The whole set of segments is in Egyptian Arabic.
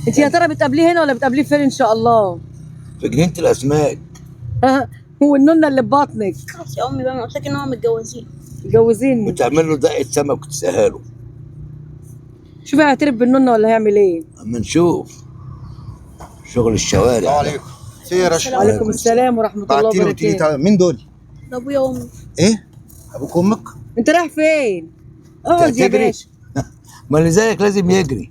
انت يا ترى بتقابليه هنا ولا بتقابليه فين ان شاء الله؟ في جنينة الاسماك. والنونه اللي في بطنك. خلاص يا امي بقى، ما قلت لك ان هم متجوزين. متجوزين. وتعمل له دقه سمك وتسقيها له. شوفي هيعترف بالنونه ولا هيعمل ايه؟ اما نشوف شغل الشوارع. السلام عليكم. في يا رشا؟ وعليكم السلام ورحمة الله بعتيلي وقلتيلي وبركاته. تعالى. مين دول؟ ده ابويا وامي. ايه؟ ابوك وامك؟ انت رايح فين؟ اقعد يا تجري؟ باشا. ما اللي زيك لازم يجري.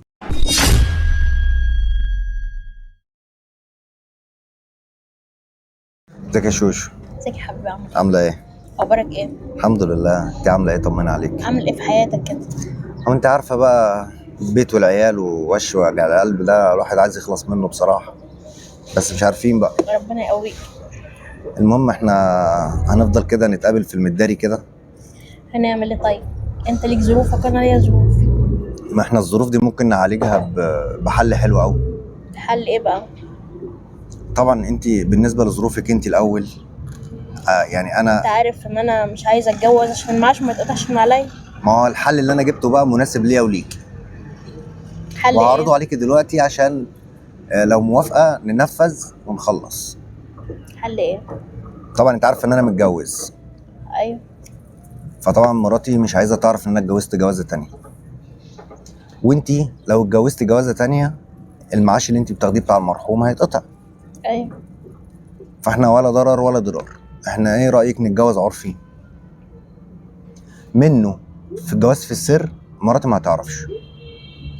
ازيك يا شوشو؟ ازيك يا حبيبي، عامل ايه؟ عامله ايه؟ اخبارك ايه؟ الحمد لله، انت عامله ايه؟ طمنا عليك. عامل ايه في حياتك كده؟ هو انت عارفه بقى البيت والعيال ووش وجع القلب ده الواحد عايز يخلص منه بصراحة، بس مش عارفين بقى. ربنا يقويك. المهم احنا هنفضل كده نتقابل في المداري كده. هنعمل ايه طيب؟ انت ليك ظروفك وانا ليا ظروفي. ما احنا الظروف دي ممكن نعالجها بحل حلو قوي. حل ايه بقى؟ طبعا انت بالنسبة لظروفك انت الاول، يعني انا انت عارف ان انا مش عايزه اتجوز عشان المعاش ما يتقطعش من عليا. ما هو الحل اللي انا جبته بقى مناسب ليا وليك. حل وهعرضه ايه؟ عليكي دلوقتي عشان لو موافقة ننفذ ونخلص. حل ايه؟ طبعا انت عارفه ان انا متجوز. ايوه. فطبعا مراتي مش عايزه تعرف ان انا اتجوزت جوازه تانية، وانتي لو اتجوزتي جوازه تانية المعاش اللي انت بتاخديه بتاع المرحوم هيتقطع. ايوه. فاحنا ولا ضرر ولا ضرار. احنا ايه رايك نتجوز عرفي؟ منه في الجواز في السر مراتي ما هتعرفش،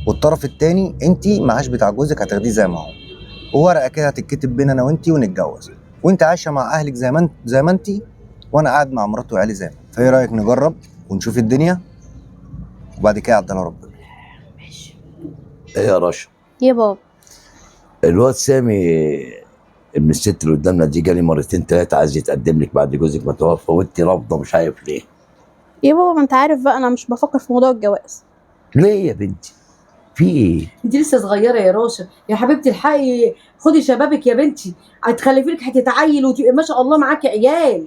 والطرف التاني انتي معاش بتاع جوزك هتاخديه زي ما هو، وورقة كده هتتكتب بينا انا وانتي ونتجوز، وانت عايشه مع اهلك زي ما انت زي ما انتي، وانا قاعد مع مراتي وعيالي زي ما. فايه رايك نجرب ونشوف الدنيا وبعد كده عبد الله ربنا. ماشي. ايه يا رشا؟ يا بابا. الواد سامي ابن الست اللي قدامنا دي جالي مرتين ثلاثة عايز يتقدم لك بعد جوزك ما توفى، وانت رافضه مش عارف ليه. يا بابا ما انت عارف بقى انا مش بفكر في موضوع الجواز. ليه يا بنتي؟ في ايه؟ انت لسه صغيرة يا راشا يا حبيبتي، الحقي خدي شبابك يا بنتي، هتخلفي لك حتة عيل وتبقي ما شاء الله معاكي عيال.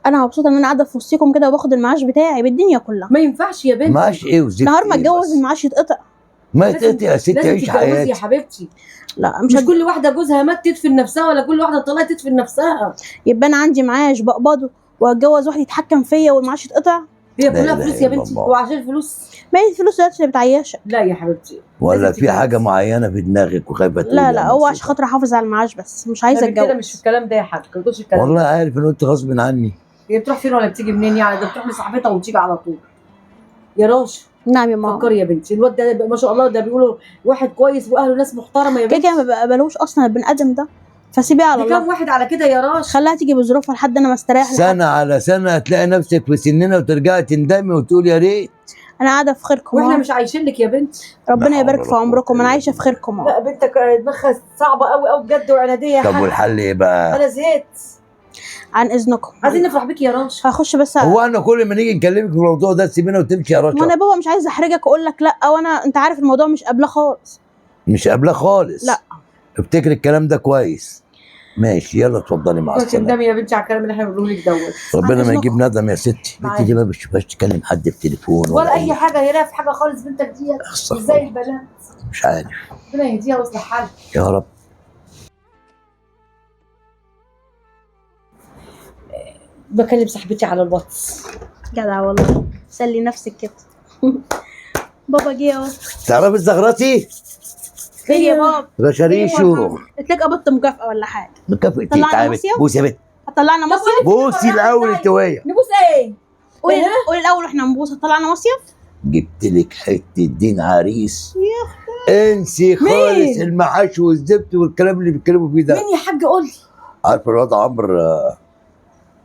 انا مبسوطة ان انا قاعدة في وسطكم كده وباخد المعاش بتاعي بالدنيا كلها. ما ينفعش يا بنتي. معاش ايه وزفت نهار ما إيه اتجوز بس؟ المعاش يتقطع. ما يتقطع يا ستي، لازم عيش تتجوزي يا حياتك. حبيبتي. لا مش مش كل واحدة جوزها مات تدفن نفسها، ولا كل واحدة طلعت تدفن نفسها. يبقى انا عندي معاش بقبضه واتجوز واحد يتحكم فيا والمعاش يتقطع؟ هي لا كلها إله فلوس يا إلا بنتي، الله. وعشان الفلوس. ما هي الفلوس دلوقتي اللي بتعيشك. لا يا حبيبتي. ولا لازم في تتجوزي. حاجة معينة في دماغك وخايفة تقولي لا يا لا، هو مبسوطة؟ عشان خاطر احافظ على المعاش بس، مش عايزه لا كده اتجوز. مش في الكلام ده يا حاج، ما تقولش الكلام ده. والله عارف ان انت غصب عني. هي بتروح فين ولا بتيجي منين يعني؟ ده بتروح لصاحبتها وتيجي على طول. يا راشا نعم يا ماما. فكري يا بنتي، الواد ده ما شاء الله ده بيقولوا واحد كويس واهله ناس محترمه يا كده بنتي. كده ما بقبلوش اصلا البني ادم ده، فسيبيه على دي كام الله. واحد على كده يا راشا؟ خليها تيجي بظروفها لحد انا ما استريح لحد. سنة على سنة هتلاقي نفسك في سننا وترجعي تندمي وتقول يا ريت. انا قاعدة في خيركم واحنا أهو. مش عايشين لك يا بنتي. لا ربنا حول يبارك ولا في قوة عمركم، انا إلا عايشه في خيركم اهو. لا بنتك دماغها صعبة قوي قوي بجد وعناديه يا طب حاج. والحل ايه بقى؟ انا زهقت. عن اذنكم عايزين نفرح بيك يا راشا. هخش بس. هو انا كل ما نيجي نكلمك في الموضوع ده تسيبينا وتمشي يا ما انا رشا؟ يا بابا مش عايزه احرجك واقول لك لا، وانا انت عارف الموضوع مش قابله خالص. مش قابلاه خالص. لا. افتكري الكلام ده كويس. ماشي يلا اتفضلي مع السلامة. تندمي يا بنتي على الكلام اللي احنا بنقوله لك دوت. ربنا ما إذنكم. يجيب ندم يا ستي. البنت دي ما بتشوفهاش تكلم حد في تليفون ولا اي حاجة، هي لا في حاجة خالص بنتك ديت. أستغفر ازاي الله. البنات؟ مش عارف. ربنا يهديها ويصلح حالها يا رب. بكلم صاحبتي على الواتس. جدع والله، سلي نفسك كده. بابا جه اهو. تعرفي زغرتي؟ خير يا بابا. رشاريشو. قلت لك قبضت مكافأة ولا حاجة؟ مكافأة طلعنا تعبت. مصيف؟ بوسي يا بنت. هتطلعنا مصيف؟ بوسي الاول انت وهي. نبوس ايه؟ قولي قولي الاول واحنا نبوس. هتطلعنا مصيف؟ جبت لك حتة دين عريس. انسي خالص المعاش والزفت والكلام اللي بيتكلموا فيه ده. مين يا حاج؟ قول لي. عارف الواد عمرو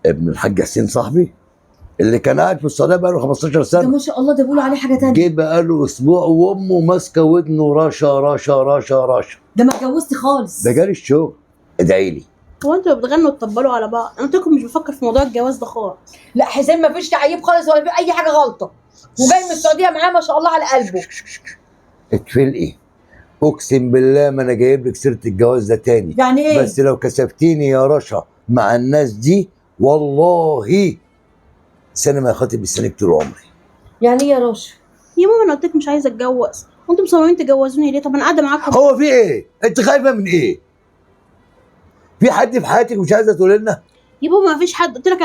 ابن الحاج حسين صاحبي اللي كان قاعد في السعودية بقاله 15 ده سنة؟ ما شاء الله ده بيقولوا عليه حاجة تانية. جه بقاله اسبوع وامه ماسكه ودنه رشا رشا رشا رشا. ده ما اتجوزت خالص. ده جالي الشغل. ادعي لي. هو انتوا بتغنوا وتطبلوا على بعض؟ انا قلت لكم مش بفكر في موضوع الجواز ده خالص. لا حسين ما فيش تعيب خالص ولا في اي حاجة غلطه، وجاي من السعودية معاه ما شاء الله على قلبه. اتفلقي، اقسم بالله ما انا جايب لك سيره الجواز ده تاني. يعني ايه؟ بس لو كسفتيني يا رشا مع الناس دي والله سنة ما خاطب بسنك طول عمري. يعني ايه يا رشا؟ يا ماما انا قلت لك مش عايزه اتجوز. وانتم مصممين تجوزوني ليه؟ طب انا قاعدة معاكم. هو في ايه؟ انت خايفة من ايه؟ في حد في حياتك مش عايزه تقول لنا؟ يا بابا ما فيش حد، قلت لك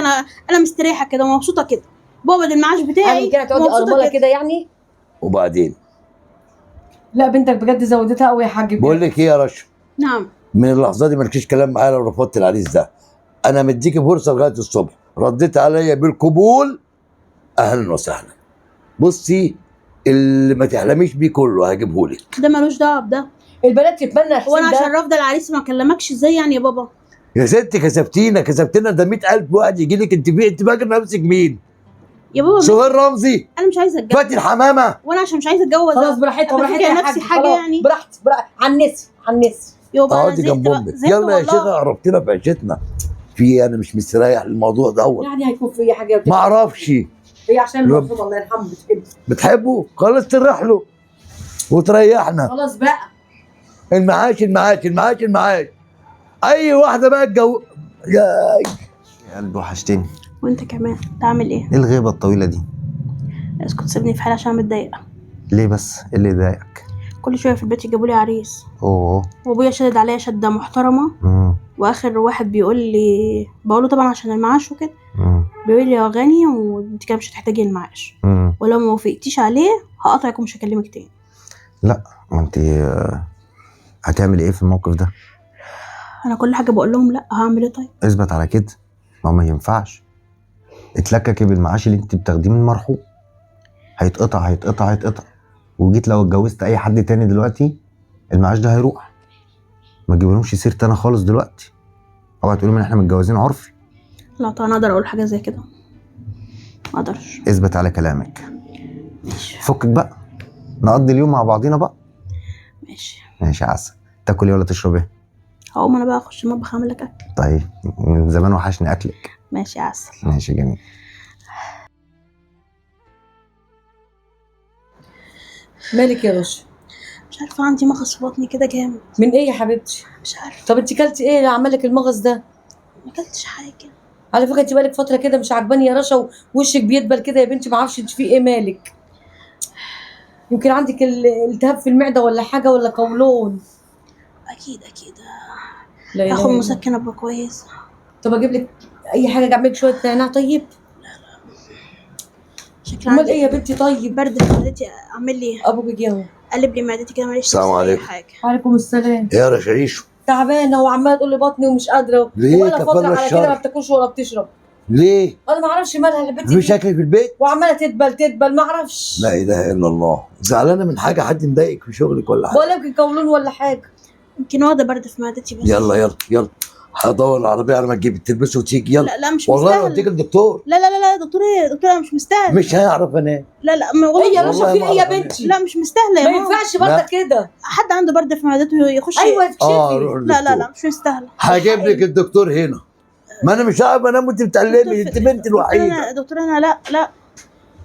انا مستريحه كده ومبسوطة كده. بابا ده المعاش بتاعي يعني كده تقعدي ومبسوطة ارملة كده يعني؟ وبعدين لا بنتك بجد زودتها قوي يا حاج. بقول لك ايه يا رشا؟ نعم. من اللحظة دي مالكيش كلام معايا لو رفضت العريس ده. انا مديكي فرصة لغاية الصبح، رديت عليا بالقبول اهلا وسهلا. بصي اللي ما تحلميش بيه كله هجيبه لك. ده ملوش دعوه بده. البنات تتمنى هو انا حسين ده. عشان رافضه العريس ما كلمكش ازاي يعني يا بابا؟ يا ستي كسبتينا كسبتنا، ده 100,000 واحد يجي لك. انت في انت فاكر نفسك مين؟ يا بابا سهير رمزي؟ انا مش عايزه اتجوز. فاتن حمامه؟ وانا عشان مش عايزه اتجوز خلاص براحتها أبقى براحتها فاكرة يا نفسي حاج، حاجة خلاص، يعني. براحتي براحتي. عنسي عنسي يا بابا انا اقعدي زهقت جنب بقى، امك. زهقت يلا يا والله. شيخه قربتنا في عيشتنا. في انا مش مستريح للموضوع دوت. يعني هيكون في اي حاجة؟ ما اعرفش. هي عشان المرحوم الله يرحمه بتحبه. بتحبه؟ خلاص تريح له وتريحنا. خلاص بقى. المعاش المعاش المعاش المعاش. اي واحدة بقى تجو يا يا قلبي وحشتني. وانت كمان تعمل ايه؟ ايه الغيبة الطويلة دي؟ اسكت سيبني في حالي عشان متضايقة. ليه بس؟ ايه اللي ضايقك؟ كل شوية في البيت يجيبوا لي عريس. اوه. وابويا شدد عليا شده محترمه. واخر واحد بيقول لي، بقوله طبعا عشان المعاش وكده، بيقول لي يا غني وانت كده مش هتحتاجي المعاش، ولو ما وافقتيش عليه هقطعك ومش هكلمك تاني. لا ما انت هتعمل ايه في الموقف ده؟ انا كل حاجة بقول لهم لا، هعمل ايه طيب؟ اثبت على كده، ما ينفعش. اتلككي بالمعاش اللي انت بتاخديه من المرحوم، هيتقطع هيتقطع هيتقطع. وجيت لو اتجوزت اي حد تاني دلوقتي المعاش ده هيروح. ما تجيبلهمش سيرة انا خالص دلوقتي. اوعى تقولوا ان احنا متجوزين عرفي. لا طبعا اقدر اقول حاجة زي كده؟ ما اقدرش. اثبت على كلامك. ماشي. فكك بقى، نقضي اليوم مع بعضينا بقى. ماشي. ماشي يا عسل. تاكل ايه ولا تشرب ايه؟ هقوم انا بقى اخش المطبخ اعمل لك اكل. طيب من زمان وحشني اكلك. ماشي يا عسل. ماشي جميل. مالك يا رشا؟ مش عارفه عندي مغص في بطني كده جامد. من ايه يا حبيبتي؟ مش عارفه. طب انت كلتي ايه اللي عمل لك المغص ده؟ ما اكلتش حاجة. على فكرة انت بقالك فترة كده مش عجباني يا رشا، ووشك بيدبل كده يا بنتي، ما اعرفش انت في ايه مالك. يمكن عندك التهاب في المعدة ولا حاجة ولا قولون. اكيد اكيد. لا إله هاخد إلا الله. مسكن ابقى كويس. طب اجيب لك اي حاجة، اعمل لك شوية نعناع؟ طيب. لا لا شكلها امال عندي ايه يا بنتي؟ طيب برد في معدتي، اعمل لي ابوك جه اهو. قلب لي معدتي كده، ماليش السلام نفس أي عليكم. حاجة. وعليكم السلام. يا رشا تعبانة وعماله تقول لي بطني ومش قادرة. ليه؟ ولا فترة كفرنا على كده الشر. ما بتاكلش ولا بتشرب. ليه؟ انا ما اعرفش مالها البنت مفيش دي. اكل في البيت؟ وعماله تدبل تدبل، ما اعرفش. لا اله الا الله. زعلانة من حاجة؟ حد مضايقك في شغلك ولا حاجة؟ ولا يمكن قولون ولا حاجة. يمكن واخده برد في معدتي بس. يلا يلا يلا، هدور العربية على ما تجيب تلبسه وتيجي. يلا. لا لا مش والله مستاهل. اوديك الدكتور. لا لا لا لا دكتور ايه دكتور، انا مش مستاهل. مش هيعرف انام. لا لا ما والله ايه يا رشا والله في ما ايه يا أعرف أنام. بنتي؟ لا مش مستاهلة يا ما ماما. ينفعش برضه كده. حد عنده برد في معدته يخش. ايوه تكشفي. روح لا لا للدكتور. لا مش مستاهلة. هجيب لك الدكتور هنا. ما انا مش عارف انام وانت بتعلمي، انت بنتي الوحيدة. انا دكتور انا لا لا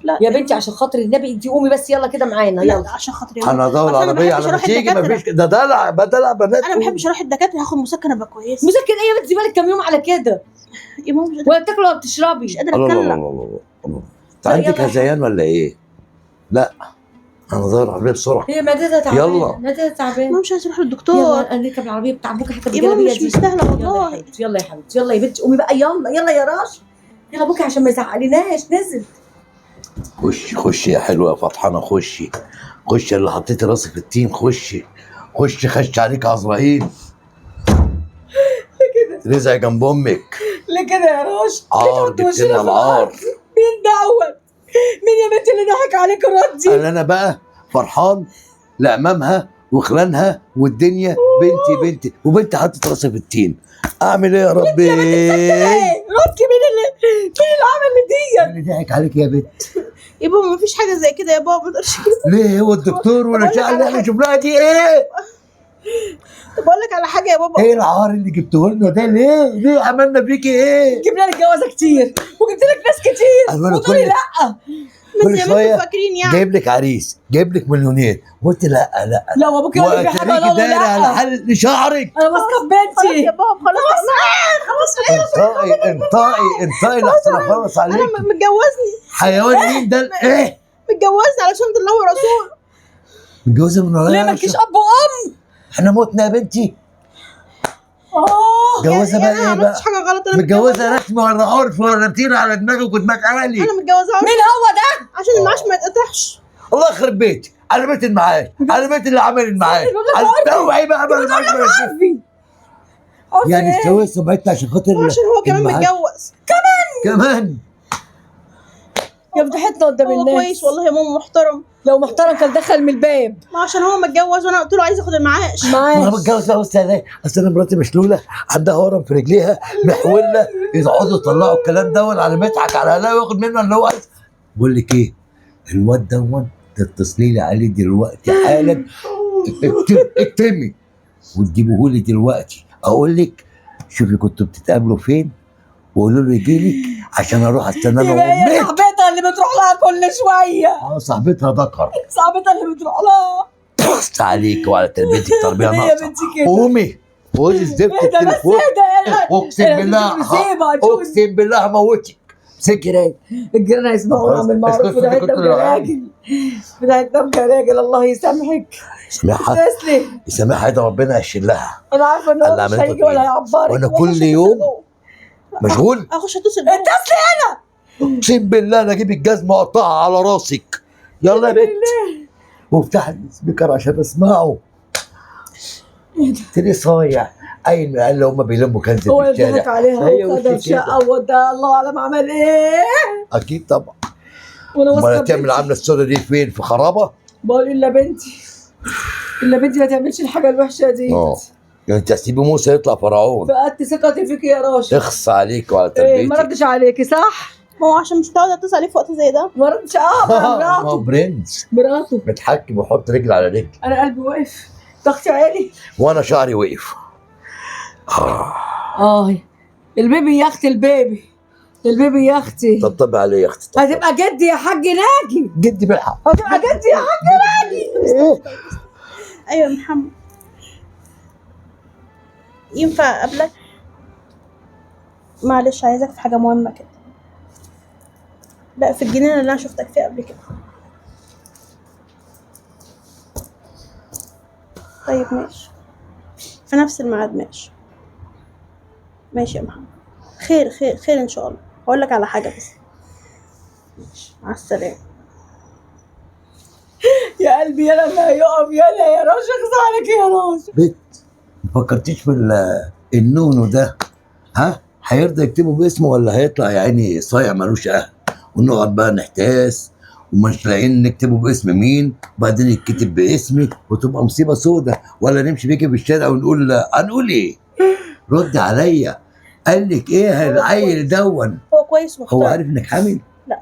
لا يا بنتي عشان خاطر النبي انت قومي بس يلا كده معانا. لا يلا عشان خاطري يا ماما. انا ادور أصل أنا ما العربية بحبش على ما أروح تيجي. الدكاترة. مفيش ده دلع بدلع بنات. انا ما بحبش اروح الدكاترة، هاخد مسكن ابقى كويس. مسكن ايه يا بنتي؟ بالك كام يوم على كده يا ماما مش قادرة، ولا بتاكلي ولا بتشربي. مش قادرة الله الله اتكلم. الله الله الله. انت لا، عندك يلا. هذيان ولا ايه؟ لا انا ادور العربية بسرعة. هي معدتها تعبانة. يلا. معدتها تعبانة. ماما مش عايزه اروح للدكتور. يلا انا نركب العربية بتاع ابوك حتى يا ماما بالجلابيه مش دي. مستاهلة يلا يا والله. حبيبتي، يلا يا حبيبتي، يلا يا بنتي قومي بقى، يلا يلا يا راشا، يلا ابوك عشان ما يزعقلناش. نزل. خشي خشي يا حلوة يا فرحانة، خشي خشي اللي حطيتي راسك في التين، خشي خشي، خش عليك عزرائيل. ليه كده؟ رزع جنب امك. ليه كده يا راشا؟ عار جبت لنا العار. مين دوت؟ مين يا بنتي اللي ضحك عليك الرد دي؟ انا بقى فرحان لامامها وخلانها والدنيا. بنتي بنتي وبنتي حطت راسها في التين. اعمل ايه يا ربي؟ ايه؟ ردي مين اللي عمل دي؟ اللي ضحك عليك يا بنت؟ يا بابا ما فيش حاجة زي كده يا بابا، ما تقولش كده. ليه هو الدكتور ولا أقول لك الشعر اللي على احنا حاجة. شفناها دي ايه؟ طب اقول لك على حاجة يا بابا. ايه العار اللي جبته لنا ده؟ ليه؟ ليه عملنا فيكي ايه؟ جبنا لك جوازه كتير وجبت لك ناس كتير أنا وتقولي لا. بس كل يا شوية بنتوا فاكرين يعني جايب لك عريس، جايب لك مليونير، وانت لا لا. لا وابوك يقول لك في حاجة وأتاريكي لا دايرة على لا. حل شعرك. انا ماسكه خلاص بنتي. يا بابا خلاص خلاص. انطقي انطقي انطقي لحسن اخلص انا عليك. متجوزني حيوان مين ده؟ ايه؟ متجوزني على سنة الله ورسوله. متجوزة من ورايا؟ ليه مالكيش اب وام؟ احنا متنا يا بنتي. متجوزة بقى يعني انا ايه ما بقى؟ عملتش حاجة غلط. انا متجوزة رسمي ولا عرف ولا بتير على دماغك ودماغ اهلي؟ انا متجوزة عرف. مين هو ده؟ عشان المعاش ما يتقطعش. الله يخرب بيتي، على بيت المعاش، على بيت اللي عمل المعاش، على اوعي بقى بقى المعاش. عارفين يعني تسوي سمعتنا عشان خاطر وعشان هو كمان المعاش. متجوز كمان. يا فضحتنا قدام هو الناس. كويس والله يا ماما، محترم. لو محترم كان دخل من الباب. ما عشان هو متجوز وانا قلت له عايز اخد المعاش. ما انا معاش. متجوز بقى. بص انا اصل انا مراتي مشلوله، عندها ورم في رجليها، محوله، يقعدوا يطلعوا الكلام ده على ما يضحك على لا وياخد منه اللي هو عايز. بقول لك ايه، الواد دون تتصلي لي عليه دلوقتي حالا، اكتمي وتجيبوه لي دلوقتي. اقول لك شوفي كنتوا بتتقابلوا فين وقولوا له يجي لك عشان اروح استنى له. يبقى هي امك صاحبتها اللي بتروح لها كل شوية. صاحبتها ذكر. صاحبتها اللي بتروح لها. بص عليك وعلى تربيتك، تربيه ليه يا ناقصه. بنتي كده؟ قومي خدي الزفت اهدى بس، التليفون. اهدى. اقسم بالله، اقسم بالله هموتك. الجيران، الجيران هيسمعونا خلاص، من المعروف. اسكت، بتاعتنا كنت العالي. بجراجل، بتاعتنا بجراجل. الله يسامحك. سامحها، تسلم. يسامحها ده ربنا يشيلها. انا عارفه ان هو اللي مش عملته هيجي ولا فينا. هيعبرك. وانا كل يوم مشغول. اخش اتصل بيه. اتصلي. اقسم بالله انا اجيب الجزمة واقطعها على راسك. يلا يا بنت، وافتح ال speaker عشان اسمعه. تلاقيه صايع قايل من قال هم بيلموا كنز هو في اللي ضحك الشارع. عليها هي وخدها وش في كده. شقه وده الله اعلم عمل ايه. اكيد طبعا. وانا امال واثقة هتعمل بنتي. عامله السودا دي فين؟ في خرابه؟ بقول الا بنتي، الا بنتي ما تعملش الحاجة الوحشة دي. يعني انت هتسيبي موسى يطلع فرعون؟ فقدت ثقتي فيك يا راشد. اخص عليك وعلى ايه ما تربيتك. ردش عليكي صح؟ ما هو عشان مش متعود اتصل عليه في وقت زي ده. ما ردش. ما هو مراته، برنس مراته. متحكم ويحط رجل على رجل. انا قلبي وقف، ضغطي عالي. وانا شعري وقف. البيبي يا اختي، البيبي، البيبي يا اختي. طبطبي عليه يا اختي، طبطبي. هتبقى جدي يا حاج ناجي. جدي بالحق. هتبقى جدي يا حاج ناجي. ايوه يا محمد، ينفع اقابلك؟ معلش عايزك في حاجة مهمة كده. لا في الجنينة اللي انا شفتك فيها قبل كده. طيب ماشي، في نفس الميعاد. ماشي ماشي يا محمد، خير خير خير ان شاء الله. هقول لك على حاجة بس. ماشي، مع السلامة. يا قلبي يا لما يقف. يلا يا راشد، اخص عليك يا راشد. بنت ما فكرتيش في النونو ده؟ ها هيرضى يكتبه باسمه ولا هيطلع يا عيني صايع ملوش اهل ونقعد بقى نحتاس ومش لاقيين نكتبه باسم مين، وبعدين يتكتب باسمي وتبقى مصيبة سودة، ولا نمشي بيكي في الشارع ونقول هنقول ايه؟ رد عليا. قال لك ايه العيل دون؟ هو كويس ومحترم. هو عارف انك حامل؟ لا.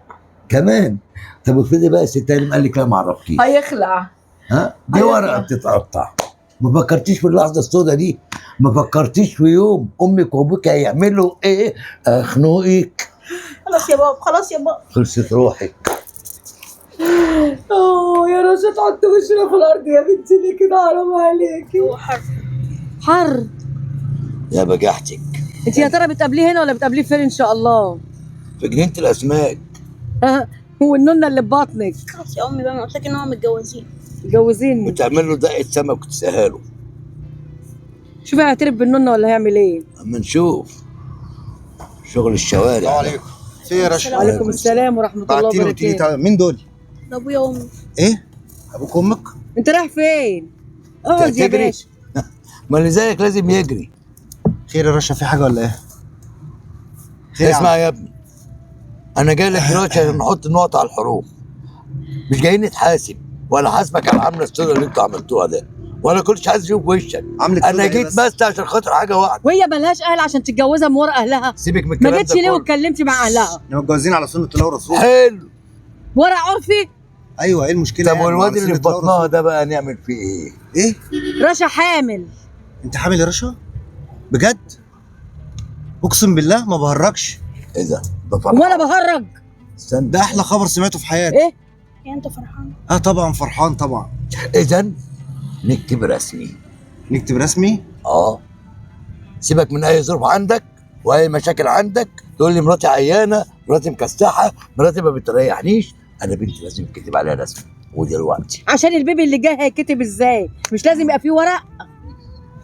كمان؟ طب افرضي بقى الست هانم قال لك لا ما اعرفكيش. هيخلع. ها؟ دي ورقة بتتقطع. ما فكرتيش في اللحظة السوداء دي؟ ما فكرتيش في يوم امك وابوك هيعملوا ايه؟ اخنقك. خلاص يا بابا، خلاص يا بابا، خلصت روحك. يا رشا تحط وشنا في الارض يا بنتي ليه كده؟ حرام عليكي. هو حر حر يا بجاحتك. انت يا ترى بتقابليه هنا ولا بتقابليه فين ان شاء الله؟ في جنينة الاسماك. هو النونه اللي في بطنك. خلاص يا امي بقى، ما قلت لك ان هم متجوزين. متجوزين. وتعمل له دقه سمك وتسقيها له. شوفي هيعترف بالنونه ولا هيعمل ايه؟ اما نشوف شغل الشوارع. السلام عليكم. في يا رشا؟ وعليكم السلام ورحمة الله بعتيلي وقلتيلي وبركاته. تعالى. مين دول؟ ده ابويا وامي. ايه؟ ابوك وامك؟ انت رايح فين؟ اقعد يا تجري؟ باشا. ما لذلك لازم يجري. خير يا رشا، في حاجة ولا ايه؟ خير يا اسمع عم. يا ابني، انا جاي لك دلوقتي عشان نحط النقط على الحروف. مش جايين نتحاسب ولا حاسبك على العملة السوداء اللي انتوا عملتوها ده، ولا كنتش عايز اشوف وشك. عملت انا سودا إيه جيت بس عشان خاطر حاجة واحدة. وهي ملهاش اهل عشان تتجوزها من ورا اهلها؟ سيبك من ما الكلام جيتش ده ليه كله. واتكلمتي مع اهلها؟ احنا متجوزين على سنة الله ورسوله. حلو. ورا عرفي؟ ايوه، ايه المشكلة؟ طب يعني؟ والواد على اللي في سنة الله بطنها ورسوله. ده بقى نعمل فيه ايه؟ ايه؟ رشا حامل. انت حامل يا رشا؟ بجد؟ اقسم بالله ما بهرجش. ايه ده؟ ده فرحان. وانا بهرج؟ استنى، ده احلى خبر سمعته في حياتي. ايه؟ يعني انت فرحان؟ اه طبعا فرحان طبعا. اذا نكتب رسمي. نكتب رسمي؟ اه، سيبك من اي ظروف عندك واي مشاكل عندك، تقول لي مراتي عيانه، مراتي مكسحه، مراتي ما بتريحنيش، انا بنتي لازم يتكتب عليها رسمي. ودلوقتي. عشان البيبي اللي جاي هيتكتب ازاي؟ مش لازم يبقى فيه ورق؟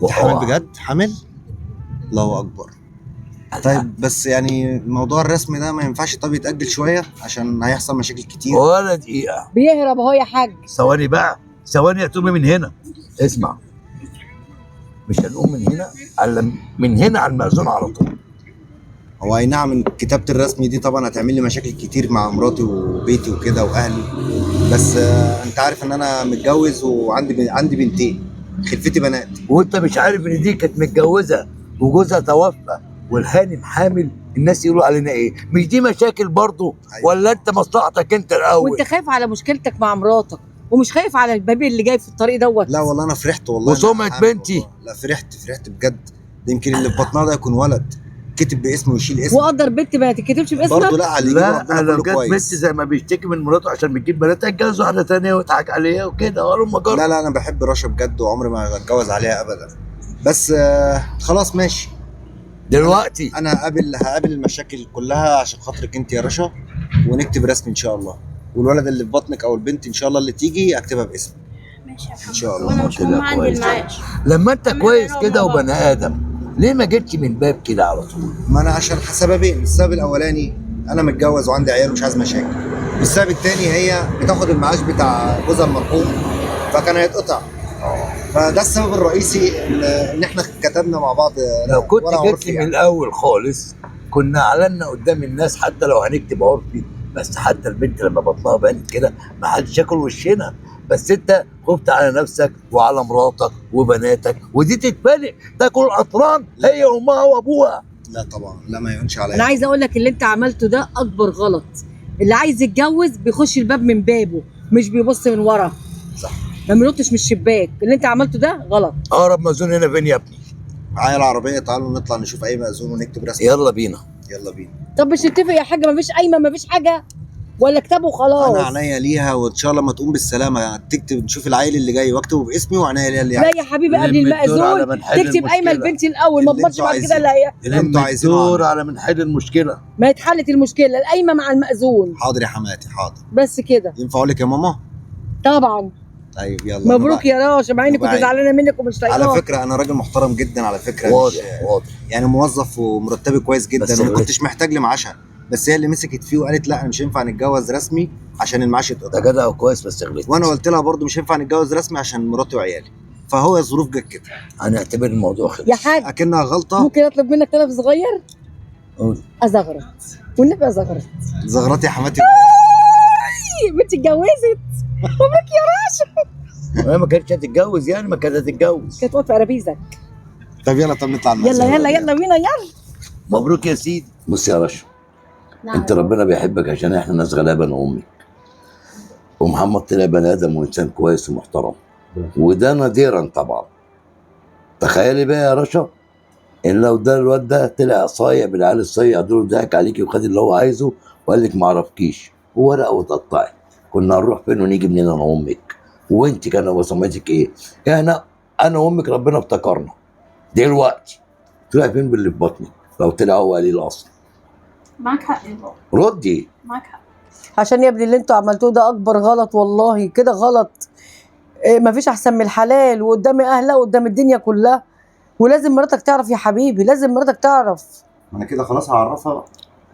انت حامل بجد؟ حامل؟ الله اكبر. طيب بس يعني موضوع الرسم ده ما ينفعش طب يتأجل شوية عشان هيحصل مشاكل كتير؟ ولا دقيقة. بيهرب اهو يا حاج. ثواني بقى، ثواني هتقومي من هنا. اسمع، مش هنقوم من هنا الا من هنا على المأذون على طول. هو اي نعم كتابة الرسم دي طبعا هتعمل لي مشاكل كتير مع مراتي وبيتي وكده واهلي، بس انت عارف ان انا متجوز وعندي عندي بنتين، خلفتي بنات. وانت مش عارف ان دي كانت متجوزة وجوزها توفى والهانم حامل، الناس يقولوا علينا ايه؟ مش دي مشاكل برضه؟ أيوة. ولا انت مصلحتك انت الاول؟ وانت خايف على مشكلتك مع مراتك ومش خايف على البيبي اللي جاي في الطريق دوت؟ لا والله انا فرحت والله، وسمعة بنتي. والله. لا فرحت بجد، ده يمكن اللي في بطنها ده يكون ولد كتب باسمه ويشيل اسمه. وقدر بنت ما تتكتبش باسمك برضه. لا على اللي لا انا لو جت بنت زي ما بيشتكي من مراته عشان بتجيب بنات اتجوز واحدة ثانية ويضحك عليها وكده. لا لا انا بحب رشا بجد وعمري ما هتجوز عليها ابدا، بس خلاص ماشي. دلوقتي انا هقابل المشاكل كلها عشان خاطرك انت يا رشا، ونكتب رسمي ان شاء الله، والولد اللي في بطنك او البنت ان شاء الله اللي تيجي اكتبها باسمي. ماشي يا محمد ان شاء الله. وانا مش مهم عندي المعاش. لما انت كويس كده وبني ادم ليه ما جيتش من باب كده على طول؟ ما انا عشان سببين، السبب الاولاني انا متجوز وعندي عيال ومش عايز مشاكل، والسبب الثاني هي بتاخد المعاش بتاع جوزها المرحوم فكان هيتقطع. فده السبب الرئيسي ان احنا كتبنا مع بعض. لو كنت جيت لي يعني من الاول خالص كنا اعلنا قدام الناس، حتى لو هنكتب عرفي، بس حتى البنت لما بطنها بانت كده ما حدش ياكل وشنا. بس انت خفت على نفسك وعلى مراتك وبناتك، ودي تتفلق تاكل قطران هي وامها وابوها. لا طبعا، لا ما يهونش عليا. انا عايزه اقول لك اللي انت عملته ده اكبر غلط. اللي عايز يتجوز بيخش الباب من بابه، مش بيبص من ورا. صح، ما بينطش من الشباك. اللي انت عملته ده غلط. اقرب مأذون هنا فين يا ابني؟ معايا العربية، تعالوا نطلع نشوف اي مأذون ونكتب رسمي. يلا بينا يلا بينا. طب مش نتفق يا حاجة؟ مفيش قايمة، مفيش حاجة، ولا كتابه وخلاص؟ انا عينيا ليها، وان شاء الله ما تقوم بالسلامة تكتب، نشوف العيل اللي جاي واكتبه باسمي وعينيا ليها اللي. لا يا حبيبي، قبل المأذون تكتب قايمة لبنتي الاول، ما تضمنش بعد كده. لا هي اللي انتوا عايزينه الدور على من حل المشكلة. ما اتحلت المشكلة، القايمة مع المأذون. حاضر يا حماتي، حاضر. بس كده ينفع اقول لك يا ماما؟ طبعا. طيب يلا مبروك يا راشا، مع اني كنت زعلانة منك ومش طايقاك. على فكرة انا راجل محترم جدا على فكرة، واضح واضح يعني، موظف ومرتبي كويس جدا، وما كنتش محتاج لمعاشها، بس هي اللي مسكت فيه وقالت لا انا مش هينفع نتجوز رسمي عشان المعاش يتقطع. ده جدع وكويس بس غلطت. وانا قلت لها برده مش هينفع نتجوز رسمي عشان مراتي وعيالي، فهو الظروف جت كده. هنعتبر الموضوع خلص يا حاج، اكنها غلطه. ممكن اطلب منك طلب صغير؟ قول. ازغرط والنبي، ازغرط. زغرطي يا حماتي. بنتي اتجوزت، مبروك يا راشا. هي ما كانتش هتتجوز يعني، ما كانت هتتجوز، كانت واقفة قرابيزك. طب يلا، طب نطلع. يلا يلا يلا بينا، يلا. مبروك يا سيدي. بص يا رشا، نعم. انت ربنا بيحبك عشان احنا ناس غلابة انا وامك، ومحمد طلع بني ادم وانسان كويس ومحترم، وده نادرا طبعا. تخيلي بقى يا رشا ان لو ده الواد ده طلع صايع بالعيال الصايع دول، ضحك عليكي وخد اللي هو عايزه وقال لك ما اعرفكيش وورقة وتقطعي، كنا هنروح فين ونيجي منين انا وامك؟ وانت كان هو سمعتك ايه؟ احنا انا وامك ربنا افتكرنا دلوقتي. طلع فين باللي في بطنك لو طلع هو قليل اصلا؟ معاك حق يا بابا. ردي. معاك حق. عشان يا ابني اللي انتوا عملتوه ده اكبر غلط والله، كده غلط. إيه، مفيش احسن من الحلال، وقدام اهلها وقدام الدنيا كلها، ولازم مراتك تعرف يا حبيبي، لازم مراتك تعرف. ما انا كده خلاص هعرفها بقى.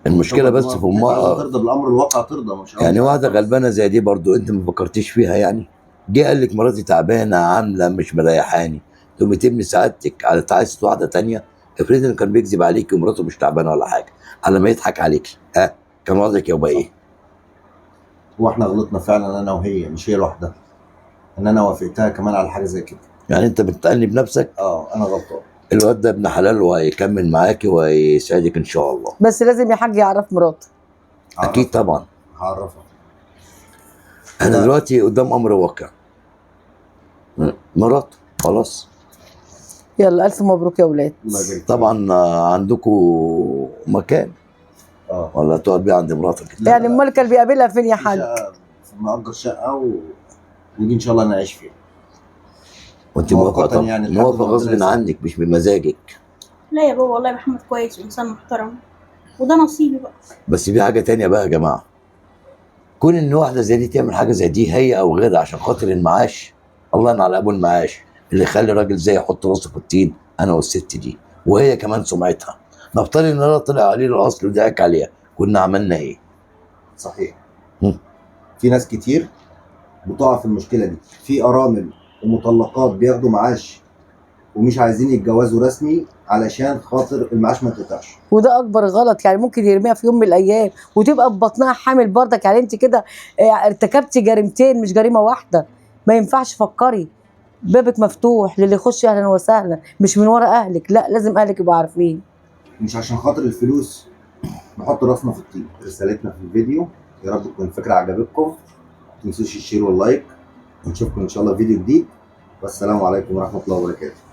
المشكلة بس في امها ترضى بالامر الواقع، ترضى مش يعني. واحدة غلبانه زي دي برضو انت ما فكرتيش فيها يعني؟ جه قال لك مراتي تعبانة عامله مش مريحاني، تقومي تبني سعادتك على تعاسة واحدة ثانية؟ افرضي انه كان بيكذب عليكي ومراته مش تعبانة ولا حاجة، على ما يضحك عليكي، ها كان وضعك يبقى ايه؟ هو احنا غلطنا فعلا انا وهي، مش هي لوحدها، ان انا وافقتها كمان على حاجة زي كده. يعني انت بتأنب نفسك؟ اه انا غلطان. الواد ده ابن حلال وهيكمل معاكي وهيسعدك ان شاء الله. بس لازم يا حاج يعرف مراته. اكيد طبعا هعرفها. احنا دلوقتي قدام امر واقع، مراته خلاص. يلا الف مبروك يا ولاد. طبعا عندكم مكان ولا تقعد بيه عند مراتك؟ يعني امال كان بيقابلها فين يا حاج؟ مأجر شقه ودي ان شاء الله نعيش فيها. وانت موافقة يعني؟ موافقة غصب عنك مش بمزاجك. لا يا بابا والله محمد كويس وانسان محترم، وده نصيبي بقى. بس في حاجة تانية بقى يا جماعة، كون ان واحدة زي دي تعمل حاجة زي دي هي او غيرها عشان خاطر المعاش، الله ينعل ابو المعاش اللي يخلي راجل زي يحط راسه في الطين. انا والست دي وهي كمان سمعتها، نفترض ان انا طلع عليه الاصل وضحك عليها، كنا عملنا ايه؟ صحيح. مم. في ناس كتير بتقع في المشكلة دي، في ارامل ومطلقات بياخدوا معاش ومش عايزين يتجوزوا رسمي علشان خاطر المعاش ما يتقطعش. وده اكبر غلط، يعني ممكن يرميها في يوم من الايام وتبقى في بطنها حامل برضك. يعني انت كده ارتكبتي جريمتين مش جريمة واحدة. ما ينفعش، فكري، بابك مفتوح للي يخش اهلا وسهلا، مش من ورا اهلك، لا لازم اهلك يبقوا عارفين. مش عشان خاطر الفلوس نحط راسنا في الطين. رسالتنا في الفيديو، يا رب تكون الفكرة عجبتكم، ما تنسوش ال share وال like، ونشوفكم ان شاء الله في فيديو جديد، والسلام عليكم ورحمة الله وبركاته.